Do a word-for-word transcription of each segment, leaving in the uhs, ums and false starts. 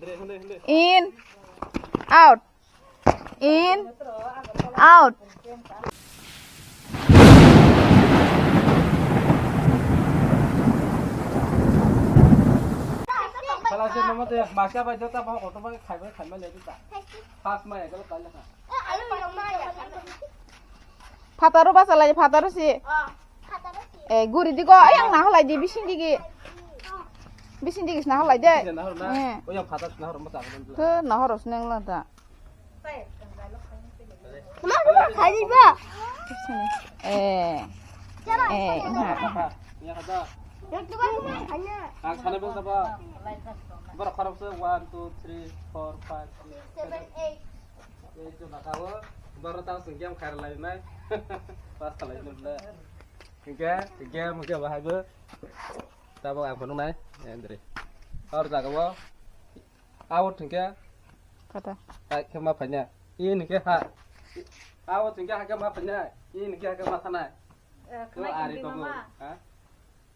In, out. In, out. Kala se mama te maska bai jota ba kotor bai khai bai khai ma le ta. Pas ma ya kala kala. Phataro bachalai, phataro si. Eh, guri digo, ayang na halai di, bising digi. Bising digi na halai de. Bising na halai na? Eh. Oyang phatar na halai mata. Ke na halai sineng la ta. Ma, ma, khai di ba. Eh. Eh, ha, ha. Ang sana bel sapa? Bar kharap se one, two, three, four, five, six, seven, eight. Ei, chwng bwkha o baro tamo chwng game khairok lai nai. Pas khalai nai bwle. Hingke game hingke bahai bo. Tabok ang phunuk nai. Endri. Or jaga o. Out hingke. Kata. Hai khe ma phaina. In hingke ha. Out hingke ha khe ma phaina. In hingke ha khe ma thanai. Eh, khnai ari tongdi tongo. Mama. Ha?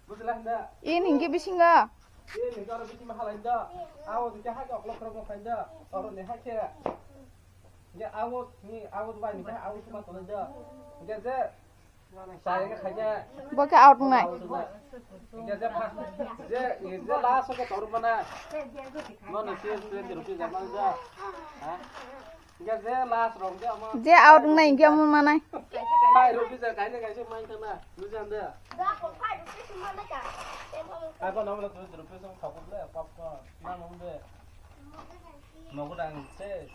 Bujila handa. In hingke bisingo. In hingke oro bisingo halai da. Awo hingke hake oklok khorok no khai da. Oro ni hake. Hingke awo ni awo bai hingke awo suma tole da. Hingke je. Sai hingke khai da. Bo khe out wngnai. Hingke je pha. Je, je last hingke tor mana. Mo no si twenty rupees mana da. Ha? Hingke je last rong je ama. Je out wngnai hingke omo manai. Five rupees a kaisa kaisa mai thangna, buji hande. Ai ba nabla twenty rupees ang thapuk le, pap ko, na mong de. Nogo dang se.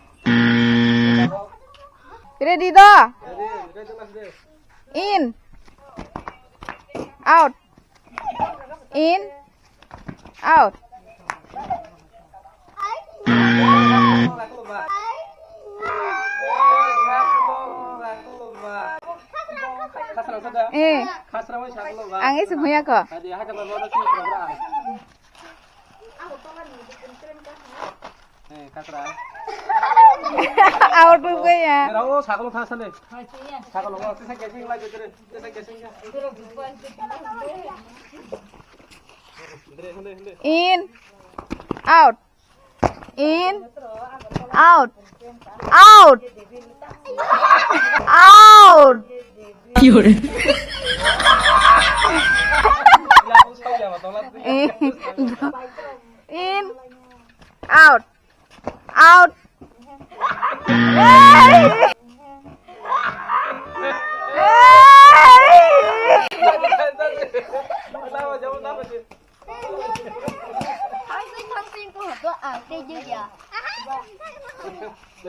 Ready do? Ready, ready last de. In. Out. In. Out. Eh. Ang isi huya ko. Out of way ya. Rao sakalo thang sale. Sakalo, tesa gesing lai, tesa gesing. In. Out. In. Out. Out. Out. In. Out. Out. Hey! Hey!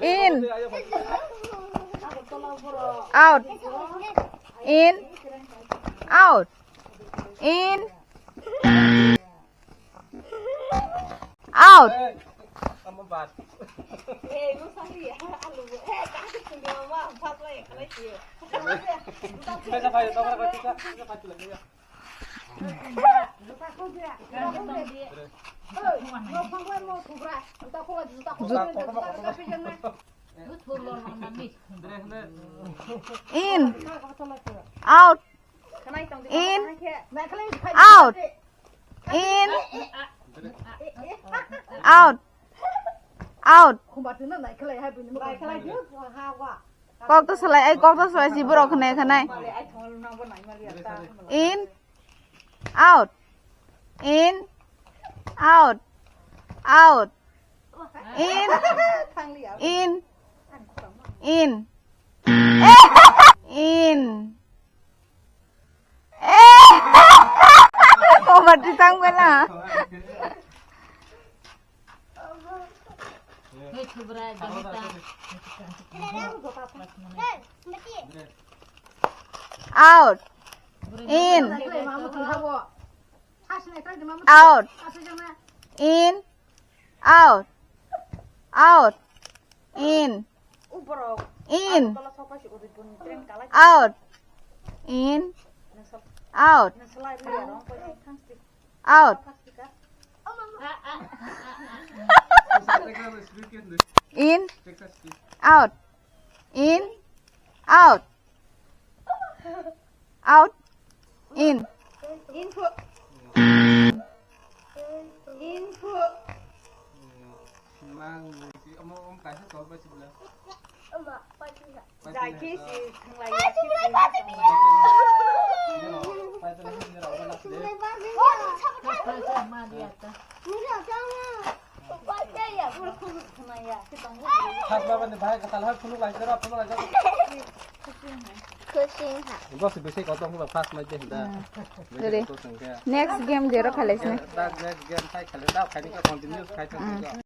In. Out. In. Out. In. Out. In. Out. In. Out. In. Out. Out. Kok to salai, ai kok to salai, si borok khnai khnai. In. Out. In. Out. Out. In. In. In. In. Komati tang bela. Out. In. Out. In. Out. Out. In. In. Out. In. Out. Out. In. Out. In. Out. Out. In. Info. Info. Ang omo, omo kaisa tol pai sibla. Jaki si thanglai. Khas baba ni bhai ka talhar phunuk lai jora phunuk lai jora. Khusi ha. Bos bisi ko tong khula first match de hinda. Dere. Next game zero khalaisna. Da next game khai khale da khai ni ka continue khai thang.